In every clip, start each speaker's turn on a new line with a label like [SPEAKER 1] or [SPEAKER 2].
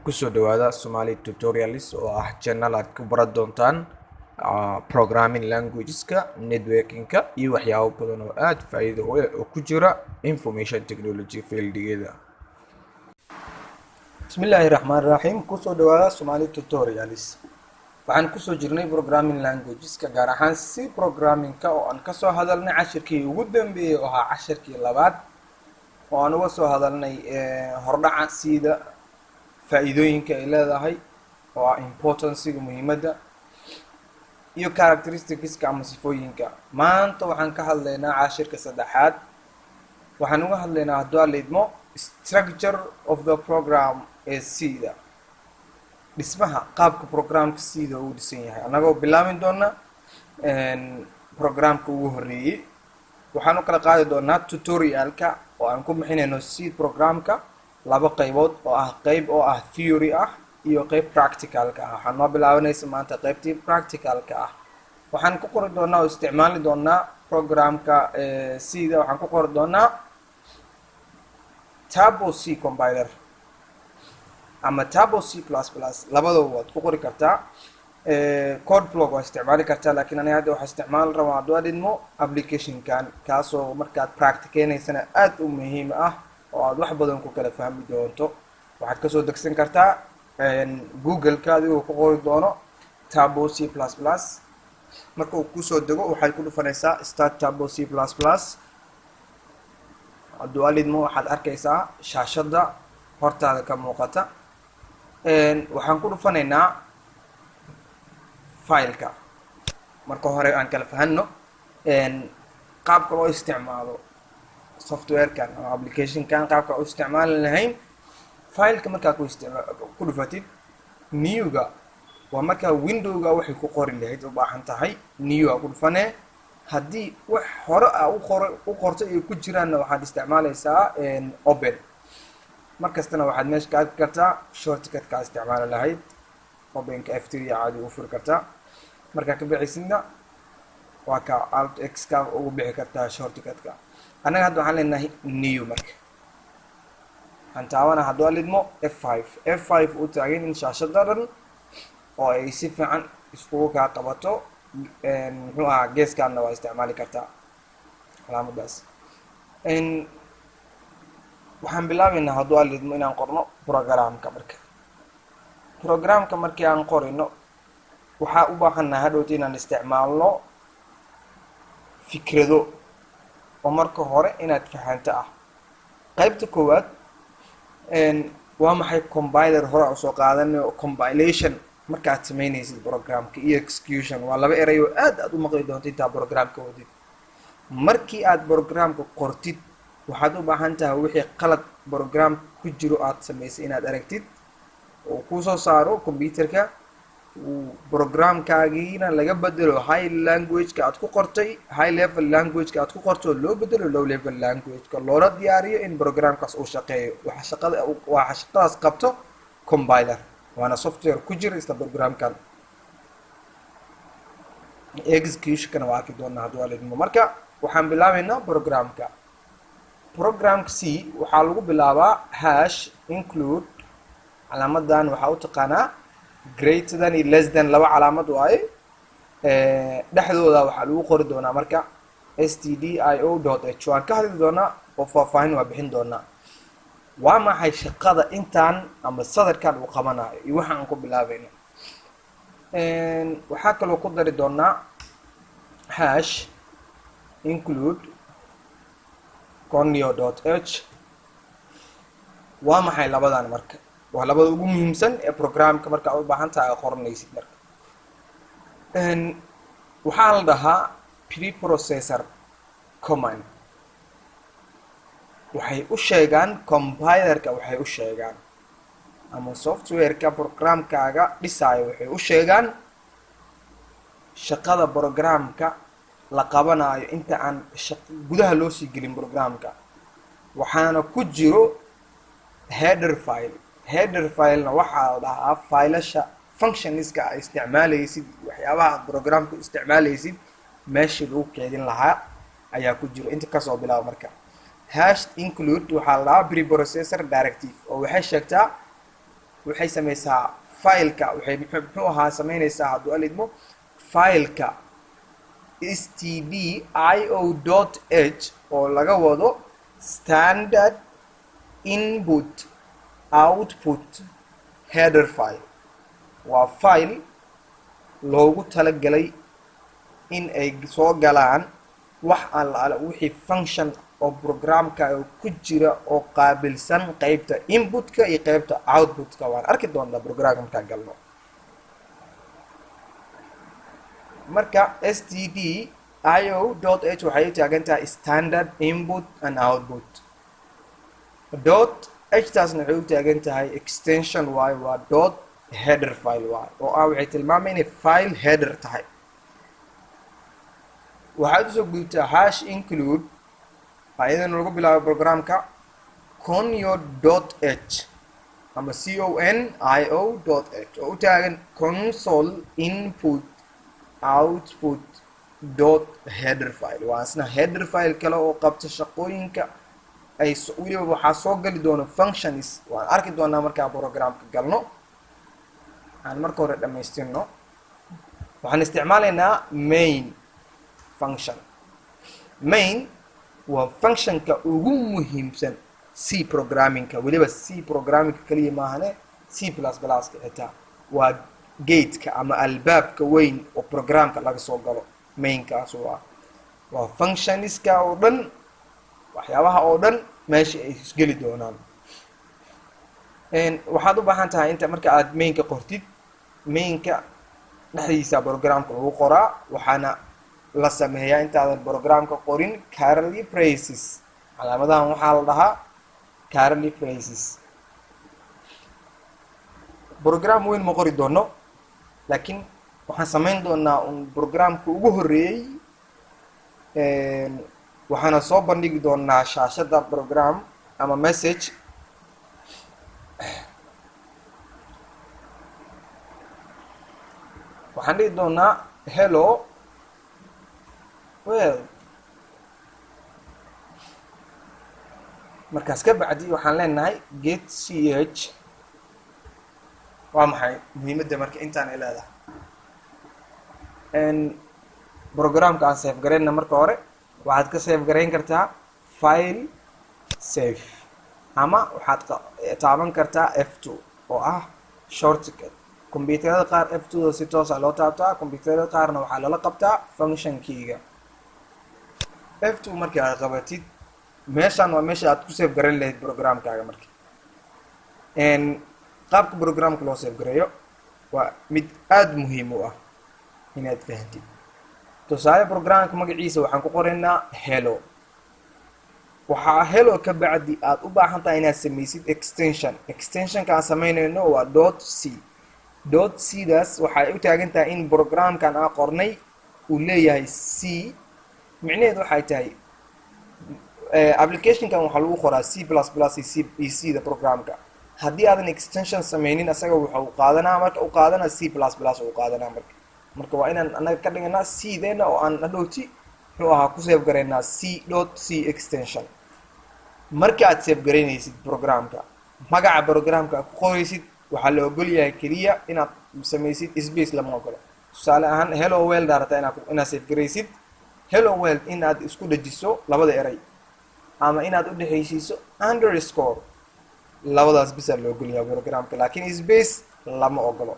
[SPEAKER 1] Kusoo dhawaada Somali Tutorials, oo ah channel aad ku baran doontaan programming languageska, networkingka iyo waxyaabo badan oo aad faa'iido u leh oo ku jira information technology fieldigeeda. Bismillaahi raxmaan raxiim. Kusoo dhawaada Somali Tutorials. Waxaan kusoo jirnay programming languageska, gaar ahaan C programmingka, oo aan kasoo hadalnay cashirkii ugu dambeeyey, oo ahaa cashirkii labaad, oo aan uga soo hadalnay hordhaca sida faa'iidooyinka ay leedahay, oo ah importanciga, muhiimadda, iyo characteristicska ama sifooyinka. Maanta waxaan ka hadlaynaa cashirka saddexaad. Waxaan uga hadlaynaa, hadduu Alla idmo, structure of the program ee C-da, dhismaha qaabka programka C-da uu dhisan yahay, annagoo bilaabin doona programka ugu horreeyey. Waxaan u kala qaadi doonaa tutorialka oo aan ku bixinayno C programka laba qaybood, oo ah qeyb oo ah theory ah iyo qeyb practicalka ah. Waxaan noo bilaabanaysa maanta qeybtii practicalka ah. Waxaan ku qori doonaa oo isticmaali doonaa programka C-da. Waxaan ku qori doonaa Turbo C compiler ama Turbo C++, labadaba waad ku qori kartaa. Code Block waa isticmaali kartaa, laakiin aniga hadda waxaa isticmaali rabaa, hadduu Alla idmo, applicationkan, kaasoo markaad practicenaysana aada u muhiim ah oo aad wax badan ku kala fahmi doonto. Waxaad kasoo degsan kartaa Google-ka adigoo ku qori doono Turbo C++. Marka uu kusoo dego, waxaad ku dhufanaysaa "Start Turbo C++". Hadduu Alla idmo, waxaad arkaysaa shaashadda hortaada ka muuqata. Waxaan ku dhufanaynaa fileka. Marka hore aan kala fahanno qaabka loo isticmaalo softwarekan ama applicationkan, qaabka u isticmaali lahayn. Fileka markaa ku dhufatid, newga waa markaa windowga waxay ku qori lahayd u baahan tahay, new aa ku dhufanee. Haddii wax hore a u qortay ay ku jiraanna, waxaad isticmaalaysaa open. Markastana waxaad meesha ka arki kartaa shortcutkaa isticmaali lahayd. Openka F3 caadi u furi kartaa. Markaa ka bixaysidna, waa ka Alt X ka ugu bixi kartaa shortcutka. Annaga hadda waxaan leenahay new. Marka waxaan taabana, hadduu Alla idmo, F5. F5 u taagan in shaashada dhan oo ay si fiican iskugu kaa qabato. Muxuu ahaa, geeskaanna waa isticmaali kartaa calaamadaas. Waxaan bilaabeynaa, hadduu Alla idmo, inaan qorno programka. Marka programka markii aan qorino, waxaa u baahannahay hadhowta inaan isticmaalno fikrado oo marka hore inaad fahanto ah. Qaybta koowaad waa maxay compiler? Hore usoo qaadanay compilation markaad samaynaysid programka iyo execution. Waa laba eray oo aad aad u maqli doonto intaa programka wadid. Markii aad programka qortid, waxaad u baahan tahay wixii qalad program ku jiro aad samaysay inaad aragtid oo kusoo saaro computerka, uu programkaagiina laga bedelo high languageka aad ku qortay, high level languageka aad ku qortay, oo loo bedelo low level languageka, loola diyaariyo in programkaas uu shaqeeyo. Waxa shaqada, waxa shaqadaas qabto compiler, waana software ku jira isla programkan. Executionkana waa arki doonaa, hadduu Alla idmo. Marka waxaan bilaabeynaa programka. Programka C waxaa lagu bilaabaa #include. Calaamadan waxaa u taqaanaa greater than iyo less than, laba calaamad waaye. Dhexdooda waxaa lagu qori doonaa marka stdio.h. Waan ka hadli doonaa oo faahfaahin waa bixin doonaa waa maxay shaqada intaan ama sadarkan uu qabanayo iyo waxa aan ku bilaabayno. Waxaa kaloo ku dari doonaa #include conio.h. Waa maxay labadan? Marka waa labada ugu muhiimsan ee programka marka aad u baahan tahay a qoranaysid. Marka waxaa la dhahaa preprocessor command. Waxay u sheegaan compilerka, waxay u sheegaan ama softwareka programkaaga dhisaayo, waxay u sheegaan shaqada programka la qabanayo inta aan gudaha loo sii gelin programka. Waxaana ku jiro header file. Header filena waxaa la dhahaa failasha functionska a isticmaalaysid, waxyaabaha aad programka isticmaalaysid meeshii lagu keedin lahaa ayaa ku jiro. Inta kasoo bilaabo marka #include waxaa la dhahaa preprocessor directive, oo waxay sheegtaa Waxay sameysaa fileka, waxay muxuu ahaa sameynaysaa, hadduu Alle idmo, fileka stdio.h oo laga wado standard input output header file. Waa file loogu talagalay in ay soo galaan wax alla wixii function oo programka ku jira oo qaabilsan qeybta inputka iyo qeybta outputka. Waan arki doonaa programka markaan galno. Marka stdio.h waxay u taagan tahay standard input and output, dot h taasna waxay u taagan tahay extension waayo, waa dot header file waayo, oo ah waxay tilmaamay inay file header tahay. Waxaad usoo gudubtaa #include, ayadana lagu bilaabo programka, conio.h ama conio.h oo u taagan console input output dot header file. Waa isna header file kale oo qabta shaqooyinka ay weliba waxaa soo gali doona functions. Waan arki doonaa markaa programka galno. Aan marka hore dhamaystirno. Waxaan isticmaalaynaa main function. Main waa functionka ugu muhiimsan C programmingka, weliba C programmingka keliya maahane, C++ka xitaa. Waa gateka ama albaabka weyn oo programka laga soo galo. Mainkaas waa functionska oo dhan, waxyaabaha oo dhan meesha ay isgeli doonaan. Waxaad u baahan tahay inta marka aad mainka qortid, mainka dhexdiisa programka lagu qoraa. Waxaana la sameeyaa intaadan programka qorin curly braces. Calaamadahan waxaa la dhahaa curly braces. Program weyn ma qori doono, laakiin waxaan samayn doonaa un programka ugu horreeyey. Waxaana soo bandhigi doonaa shaashadda program ama message. Waxaan dhihi doonaa "Hello world". Markaas ka bacdi waxaan leenahay get ch. Waa maxay muhiimadda marka intaan ay leedahay? Programka aan save garayna. Marka hore waxaad ka save garayn kartaa file, save, ama waxaad taaban kartaa F2 oo ah shortcut. Combyuutarada qaar F2 da si toosa loo taabtaa, combyuutarada qaarna waxaa lala qabtaa function keyga. F2 markii aad qabatid, meeshan waa meesha aad ku save garan lahayd programkaaga. Marka qaabka programka loo save gareeyo waa mid aada muhiim u ah inaad fahantid. Tusaale, programka magaciisa waxaan ku qoraynaa hello. Waxaa hello ka bacdi aad u baahan tahay inaad samaysid extension. Extensionka aan samaynayno waa dot c. Dot c daas waxay u taagan tahay in programkan aan qornay uu leeyahay c. Micnaheedu waxay tahay applicationkan waxaa lagu qoraa C++ iyo c iyo c da programka. Haddii aadan extension sameynin, asaga waxa uu qaadanaa, marka u qaadanaa C++ uu qaadanaa. Marka waa inaan annaga ka dhiganaa c deena oo aan hadhowti muxuu ahaa ku save garaynaa c dot c extension. Marka aad save garaynaysid programka, magaca programka aad ku qoraysid waxaa la ogol yahay keliya inaad samaysid space, lama ogolo. Tusaale ahaan, "Hello world" aa rabtaa inaad save garaysid. "Hello world" inaad isku dhajiso labada eray ama inaad udhexaysiiso underscore, labadaas bisa la ogolyahay programka, laakiin space lama ogolo.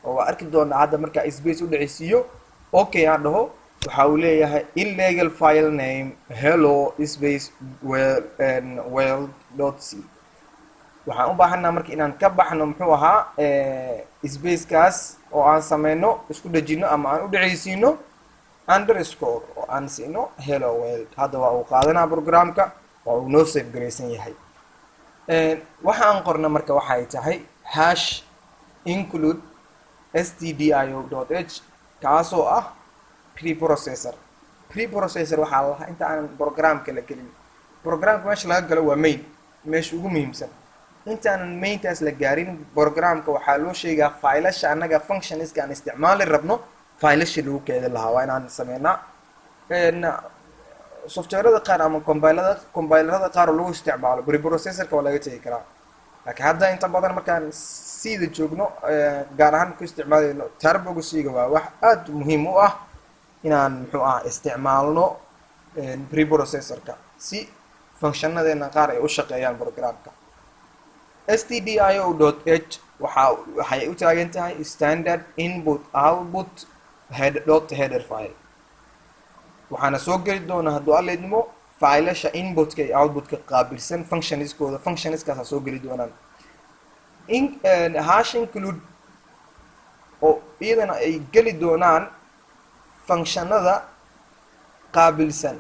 [SPEAKER 1] Oo waa arki doonaa hadda. Markaa space udhexaysiiyo, okay aan dhaho, waxa uu leeyahay "illegal file name hello space world dot c". Waxaan u baahanaa marka inaan ka baxno muxuu ahaa spacekaas oo aan sameyno, isku dhejino ama aan udhexaysiino underscore oo aan siino "Hello world". Hadda waa uu qaadanaa programka, waa uu noo save garaysan yahay. Waxa aan qorna marka waxay tahay #include stdio.h, kaasoo ah preprocessor. Preprocessor waxaa la lahaa inta aanan programka la gelin. Programka meesha laga galo waa main, meesha ugu muhiimsan. Intaanan maintaas la gaarin programka, waxaa loo sheegaa failasha annaga functionska aan isticmaali rabno, failasha lagu keedin lahaa waa inaan sameynaa. Softwarada qaar ama compilerada qaar oo lagu isticmaalo preprocessorka waa laga tegi karaa. Laakiin hadda inta badan markaan C-da joogno, gaar ahaan ku isticmaalayno Turboga C-ga, waa wax aada muhiim u ah inaan muxuu ah isticmaalno preprocessorka si functionadeena qaar ay u shaqeeyaan programka. stdio.h waxay u taagan tahay standard input output head dot header file. Waxaana soo geli doona, hadduu Alla idmo, failasha inputka iyo outputka qaabilsan functionskooda. Functionskaasa soo geli doonaan in hash include oo iyadana ay geli doonaan functionada qaabilsan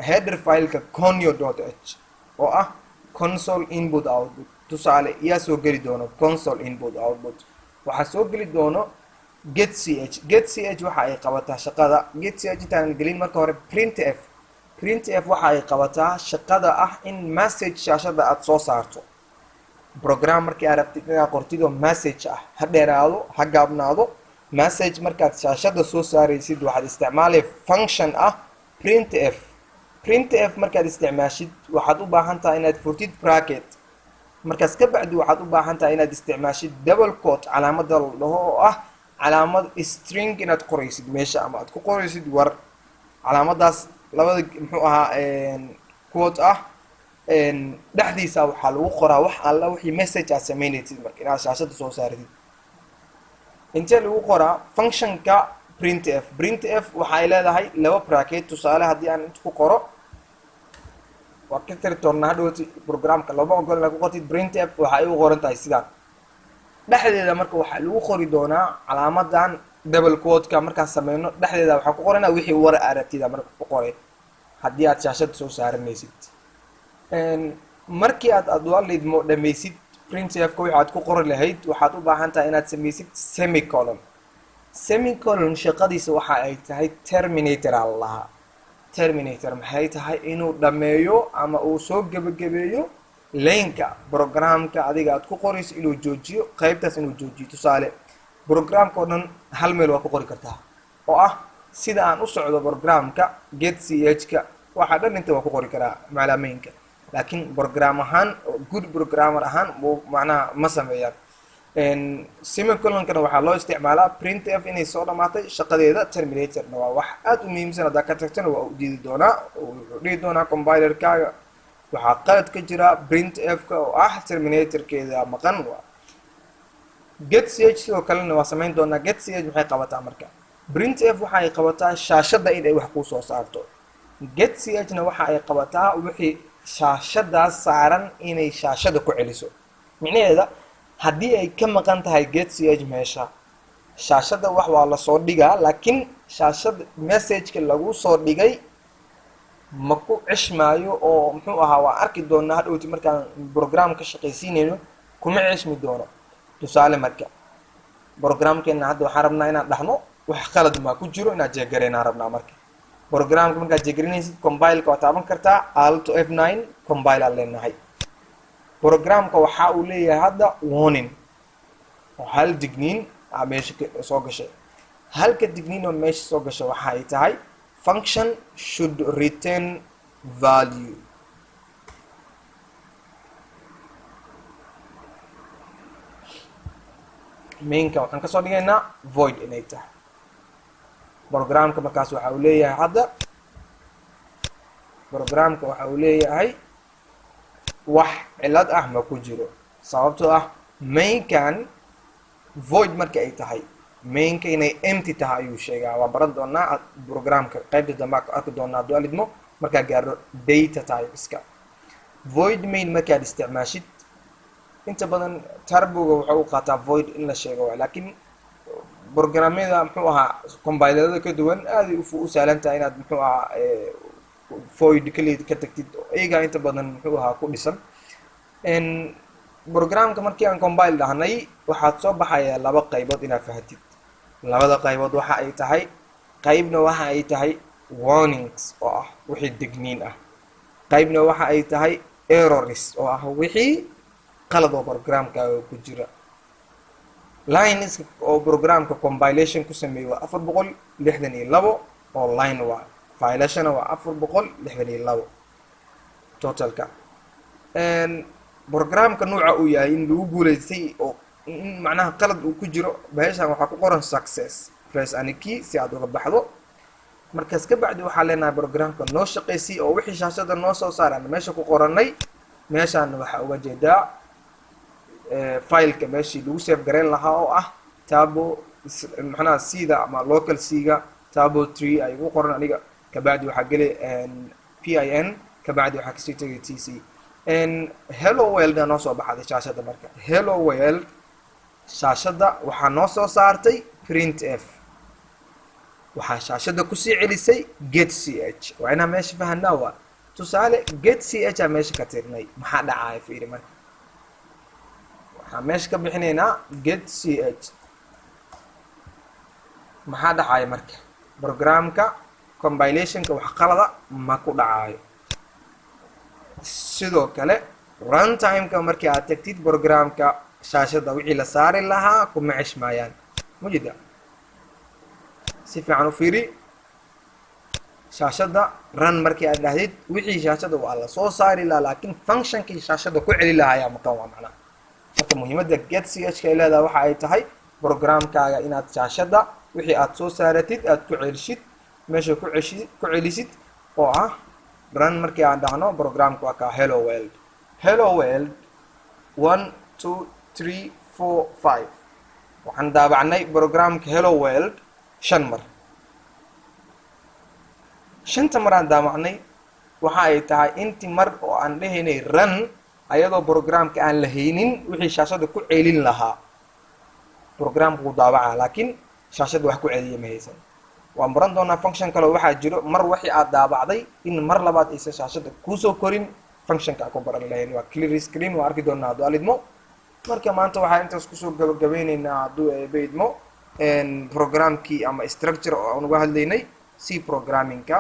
[SPEAKER 1] header fileka conio.h oo ah console input output. Tusaale, yaa soo geli doono console input output? Waxaa soo geli doono get ch. Get ch waxa ay qabataa shaqada get ch. Intaanan gelin, marka hore print f. Print f waxa ay qabataa shaqada ah in message shaashada aada soo saarto. Program markii aad rabtid inaad qortid oo message ah, ha dheeraado ha gaabnaado, message markaad shaashada soo saaraysid, waxaad isticmaalay function ah print f. Print f markaad isticmaashid, waxaad u baahan tahay inaad furtid bracket. Markaas ka bacdi waxaad u baahan tahay inaad isticmaashid double quote, calaamada la dhaho oo ah calaamad string inaad qoraysid meesha ama aad ku qoraysid war. Calaamadaas labada muxuu ahaa quote ah dhexdiisa waxaa lagu qoraa wax alla wixii message aad sameynaysid marka inaad shaashada soo saaratid. Intee lagu qoraa? Functionka print f. Print f waxay leedahay laba bracket. Tusaale, haddii aan inta ku qoro, waa ka tiri doonaa hadhowti, programka lama ogol inaad ku qortid. Print f waxa ay u qoran tahay sidaan. Dhexdeeda marka waxaa lagu qori doonaa calaamadan double quote-ka. Markaan sameyno, dhexdeeda waxaa ku qoranaa wixii war aragtida marka ku qoray haddii aad shaashada soo saaranaysid. Markii aad adwalidmo dhammaysid printf-ka waxaad ku qori lahayd, waxaad u baahan tahay inaad sameysid semicolon. Semicolon shaqadiisa waxa ay tahay terminator aa lahaa. Terminator maxay tahay? Inuu dhammeeyo ama uu soo gebagabeeyo lineka programka adiga aad ku qorayso, inuu joojiyo qeybtaas, inuu joojiyo. Tusaale, programka oo dhan hal meel waa ku qori kartaa oo ah sida aan u socdo programka get c h ka, waxaa dhan inta waa ku qori karaa maclaameynka, laakiin program ahaan, good programmer ahaan macnaha ma sameeyaan. Semicolonkana waxaa loo isticmaalaa print f inay soo dhamaatay shaqadeeda. Terminatorna waa wax aada u muhiimsan. Haddaa ka tagtana, waa u diidi doonaa oo wuxuu dhihi doonaa compilerkaaga waxaa qalad ka jira print f-ka oo ah terminatorkeeda maqan. Waa get ch sidoo kalena waa samayn doonaa. Get ch maxay qabataa marka? Print f waxa ay qabataa shaashadda in ay wax kuu soo saarto. Get ch na waxa ay qabataa wixii shaashadaas saaran inay shaashada ku celiso. Micnaheeda, haddii ay ka maqan tahay get ch meesha, shaashadda wax waa lasoo dhigaa, laakiin shaashada messageka lagu soo dhigay ma ku ceshmaayo oo muxuu ahaa, waa arki doonaa hadhowti markaan program ka shaqaysiinayno, kuma ceshmi doono. Tusaale, marka programkeena hadda waxaan rabnaa inaan dhahno wax qalad maa ku jiro, inaad check gareynaan rabnaa. Marka programka markaad check garinaysid, compileka waa taaban kartaa, Alt F9, compile aan leenahay. Programka waxa uu leeyahay hadda warning oo hal digniin a meesha soo gashay. Halka digniin oo meesha soo gashay waxa ay tahay function should return value. Mainka waxaan kasoo dhigaynaa void inay tahay. Programka markaas waxa uu leeyahay hadda, programka waxa uu leeyahay wax cilad ah ma ku jiro, sababtoo ah mainkan void marka ay tahay, mainka inay empty tahay ayuu sheegaa. Waa baran doonaa programka qaybta dambe, arki doonaa hadduu Alle idmo markaa gaaro data typeska. Void main markaad isticmaashid, inta badan Turboga wuxuu u qaataa void in la sheego, laakiin programyada muxuu ahaa compilerada ka duwan aaday u sahlan tahay inaad muxuu ahaa void kaliya ka tagtid. Iyagaa inta badan muxuu ahaa ku dhisan. Programka markii aan compile dhahnay, waxaad soo baxaya laba qaybood inaad fahatid. Labada qaybood waxa ay tahay, qaybna waxa ay tahay warnings oo ah wixii digniin ah, qaybna waxa ay tahay errors oo ah wixii qalad oo programkaaga ku jira. Lines oo programka compilation ku sameeyey waa 462 oo line, waa filashana waa 462 totalka. Programka nuuca uu yahay in lagu guuleystay oo in macnaha qalad uu ku jiro, meeshan waxaa ku qoran success. Press any key si aad uga baxdo. Markaas ka bacdi waxaa leenahay programka noo shaqaysay oo wixii shaashada noo soo saaraan meesha ku qoranay. Meeshaana waxaa uga jeedaa fileka meeshii lagu save garayn lahaa oo ah table, macnaha C-da ama local C-ga table tree ay ugu qoran aniga. Kabacdi waxaa geli bin, kabacdi waxaa kasii tegay tc. Hello world noo soo baxday shaashada. Marka hello world shaashadda waxaa noo soo saartay print f, waxaa shaashadda kusii celisay get ch. Waa inaa meesha fahanaa. Waa tusaale, get ch aa meesha ka tirnay, maxaa dhacaya? Fiiri, marka waxaa meesha ka bixinaynaa get ch, maxaa dhacaya? Marka programka compilationka wax qalada ma ku dhacaayo. Sidoo kale runtimeka markii aad tagtid, programka shaashadda wixii la saari lahaa kuma ceshmaayaan. Mujida si fiican u fiiri shaashadda. Run markii aad dhahdid, wixii shaashadda waa la soo saari lahaa, laakiin functionkii shaashadda ku celi lahaa ayaa maqan. Waa macnaha marka muhiimadda get ch ka ay leedahay waxa ay tahay programkaaga inaad shaashadda wixii aad soo saaratid aad ku celishid meesha, ku celisid oo ah run markii aan dhahno programka waa kaa hello world, hello world, one, two, three, four, five. Waxaan daabacnay programka hello world shan mar. Shanta mar aan daabacnay waxa ay tahay intii mar oo aan dhehaynay run, ayadoo programka aan la haynin wixii shaashada ku celin lahaa. Programka wuu daabacaa, laakiin shaashadda wax ku celiya ma haysan. Waan baran doonaa function kale. Waxaa jiro mar wixii aad daabacday in mar labaad aysan shaashadda kuusoo korin. Functionka ku baran lahayn waa clear screen. Waan arki doonaa hadduu Alle idmo. Marka maanta waxaa intaas kusoo gabagabeyneynaa, hadduu Eebe idmo, programkii ama structure oo aan uga hadlaynay C programmingka,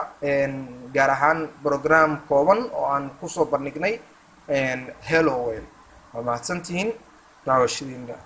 [SPEAKER 1] gaar ahaan program kooban oo aan kusoo bandhignay hello world. Waa mahadsantihiin daawashadiina.